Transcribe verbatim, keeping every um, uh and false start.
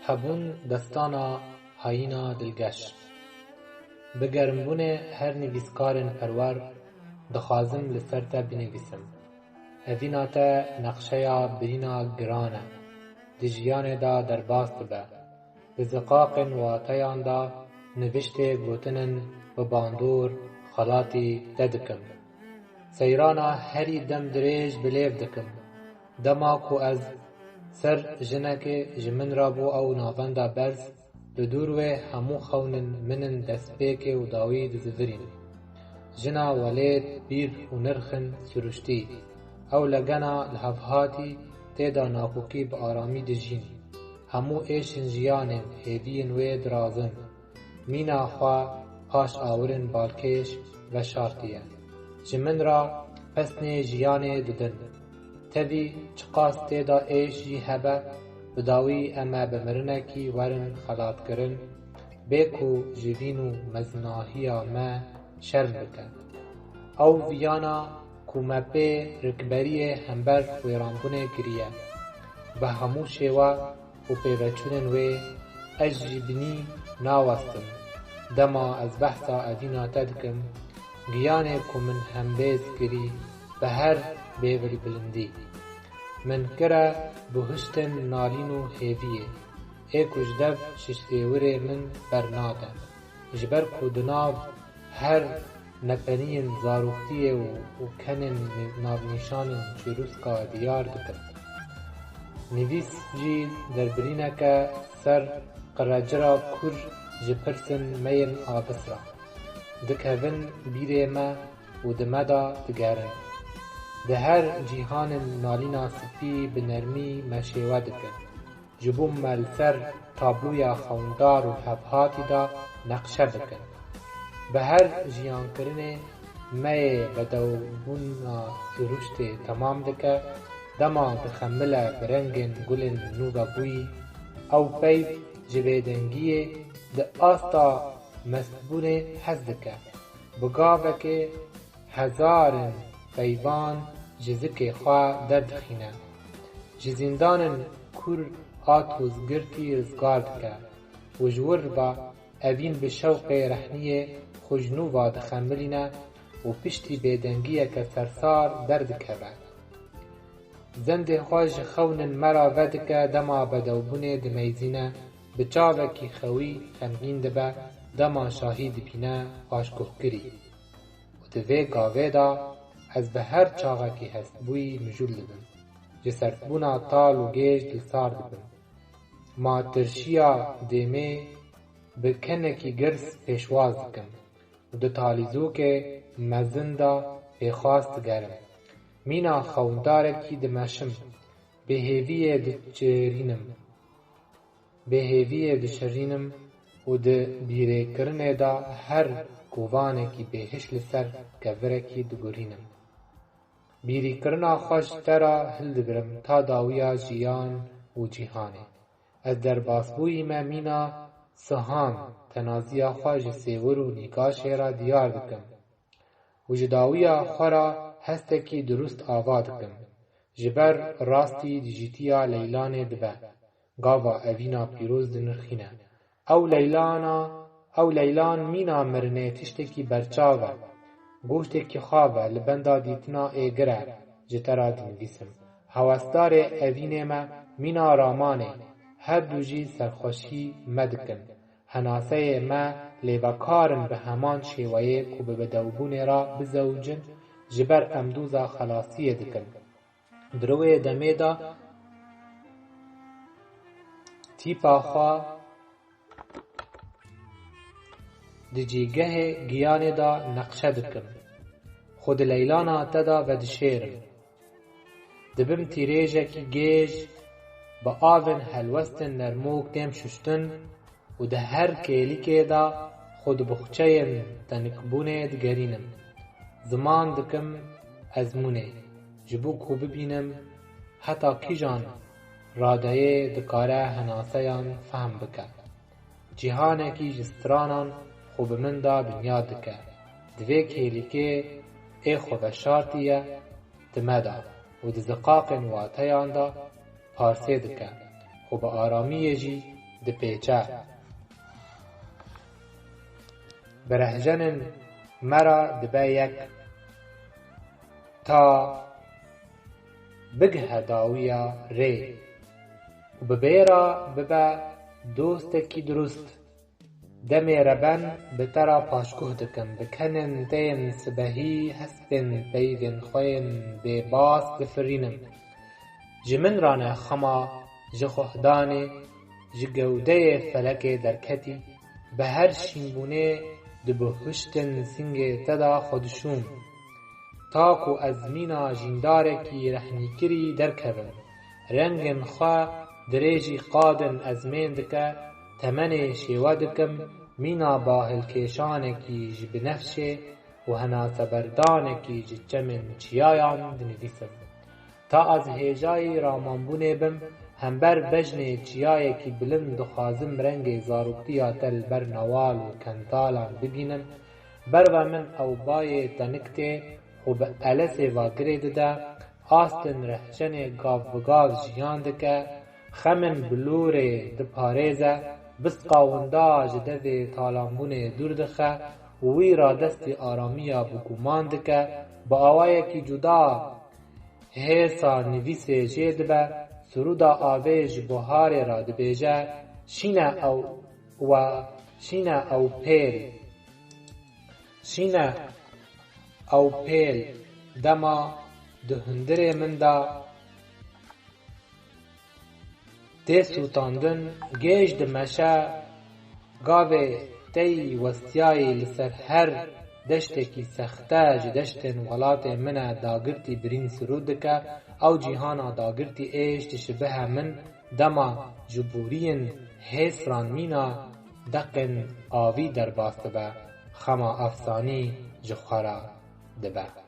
Hebûn destana hayîna dilgeş. Bi germbûnê her nivîskarên perwer dixwazim li ser te binivîsim. Evîna te nexşeya birîna giran e. Di jiyanê de derbas dibe. Di ziqaqên wateyan de niviştê gotinin bi bandor xelatî te dikim. Seyrana herî dem dirêj bi lêv dikim. Dema ku ez ser jinekê ji min re bû ew navenda berz, li dûr wê hemû xewnên min in destpêkê û dawî dizivirîn. Jina welêt, bîr û nirxin siruştî. Ew legena lihevhatî tê de nakokî bi aramî dijîn. Hemû êşên jiyanên hêviyên wê dirazin. Mîna xwe paş awirên balkêş veşartiye. Ji min re pesnê jiyanê didin. Tevî çiqas tê de êş jî hebe, bi dawî em e bi mirinekî werin xelatkirin, bê ku jivîn û mezinahiya me şerm bike. Ew viyana ku me pê rikberiyê hember wêranbûnê kiriye. Bi hemû şêwe û pêveçûnên wê ez ji binî nawestim. Dema ez behsa evîna te dikim, giyanê ku min hembêz kirî bi her bêvilbilindî min kire buhiştên nalîn û hêviyê, ê ku ji dev şiştêwirê min bernade. Ji ber ku di nav her nepeniyên zaroktiyê û, û kenên navnîşanên çîrûska diyar dikim. Nivîs jî derbirîneke ser qirecira kûr ji pirsên me yên abis re dikevin bîrê me û di me de digerin. Di her cîhanên nalîna spî bi nermî me şêwe dikin. Ji bo me li ser tabloya xewndar û hevhatî de neqşe bikin. Bi her jiyankirinê me yê bedewbûna siruştê temam dike, dema dixemile bi rengên gulên nû vebûyî, ew peyv ji bêdengiyê di asta mestbûnê hez dike. Bi gavekê hezarên peyvan ji zikê xwe derdixîne. Ji zîndanên kûr a tozgirtî rizgar dike û ji wir ve evîn bi şewqê rehniyê xwe ji nû ve dixemilîne û piştî bêdengiyeke sersar derdikeve. Zendê xwe ji xewnên me re vedike, dema bedewbûnê dimeyzîne, bi çavekî xewî xemgîn dibe, dema şahî dibîne paşguhkirî. Û di vê gavê de ez bi her çaxekî hestbûyî mijûl dibim. Ji sertbûna tal û gêj dilsar dibim. Ma tirşiya dêmê bi kenekî girs pêşwaz dikim û di talîzokê mezin de pêxwas digerim. Mîna xewndarekî dimeşim, bêhêviyê diçêrînim. Bêhêviyê dişirînim û di bîrêkirinê de her kovanekî bêhiş li ser kevirekî digurînim. Bîrîkirina xwe ji te re hildigirim ta dawiya jiyan û cîhanê. Ez derbasbûyî me mîna sihan tenaziya xwe ji sêwir û nîgaşê re diyar dikim û ji dawiya xwe re hestekî dirust ava dikim. Ji ber rastî dijîtiya leylanê dibe. Gava evîna pîroz dinirxîne. Ew leylana, ew leylan mîna mirinê tiştekî berçav e. Goştekî xav e, li benda dîtina êgir e, ji te re dinivîsim. Hewesdarê evînê me mîna ramanê, her du jî serxweşî me dikin. Henaseyê me lêvekar in bi heman şêweyê ku bi bedewbûnê re bizewicin, ji ber em doza xelasiyê dikin. Di rewê demê de tîpa xwe di cîgehê giyanê de neqşe dikim. Xwe di leylana te de vedişêrim. Dibim tîrêjekî gêj, bi avên helwestên nermok têm şuştin û di her kêlîkê de xwe di buxçeyên tenikbûnê digerînim. Ziman dikim ezmûnê, ji bo ku bibînim heta kîjan radeyê dikare henaseyan fehm bike. Cîhanekî ji stranan xwe bi min de binyat dike. Di vê kêlîkê ê xwe veşartiye di me de û di ziqaqên wateyan de parsê dike û bi aramiyê jî dipêçe. Bi rehjenên me re dibe yek. Ta bigihe dawiya rê û bi bê re bibe dostekî durust. Demê reben bi te re paşguh dikim, bi kenên te yên sibehî hespên peyvên xwe yên bêbas difirînim. Ji min re ne xema ji xwehdanê, ji gewdeyê felekê derketî, bi her şînbûnê di bihuştin sîngê te de xwe dişûm. Ta ku ez mîna jîndarekî rehnîkirî derkevim. Rengên xwe dirêjî qadin ezmên dike, temenê şêwe dikim, mîna bahilkêşanekî ji binefşê û henaseberdanekî ji çemên çiyayan dinivîsim. Ta ez hêjayî ramanbûnê bim, hember bejnê çiyayekî bilind dixwazim rengê zaroktiya te li ber newal û kentalan bibînim. Berve min ew bayê tenik tê û bi elesê vagirê dide, astên rehçenê gav bi gav jiyan dike, xemên bilûrê diparêze, bisqa winda ji devê talanbûnê dûr dixe û wî radestî aramiya bi guman dike, bi awayekî cuda hêsa nivîsê jê dibe, sirûda avê ji buharê re dibêje, şîne ew we, şîne ew pêl, şîne ew pêl, dema di hundirê min de tê sûtandin, gêj dimeşe, gavê tey westiyayî li ser her deştekî sexte ji deştên welatê min e dagirtî birîn sirû dike, ew cîhana dagirtî êş dişibihe min, dema ji boriyên hêsran mîna deqên avî derbas dibe, xema efsanî ji xwe re dibe.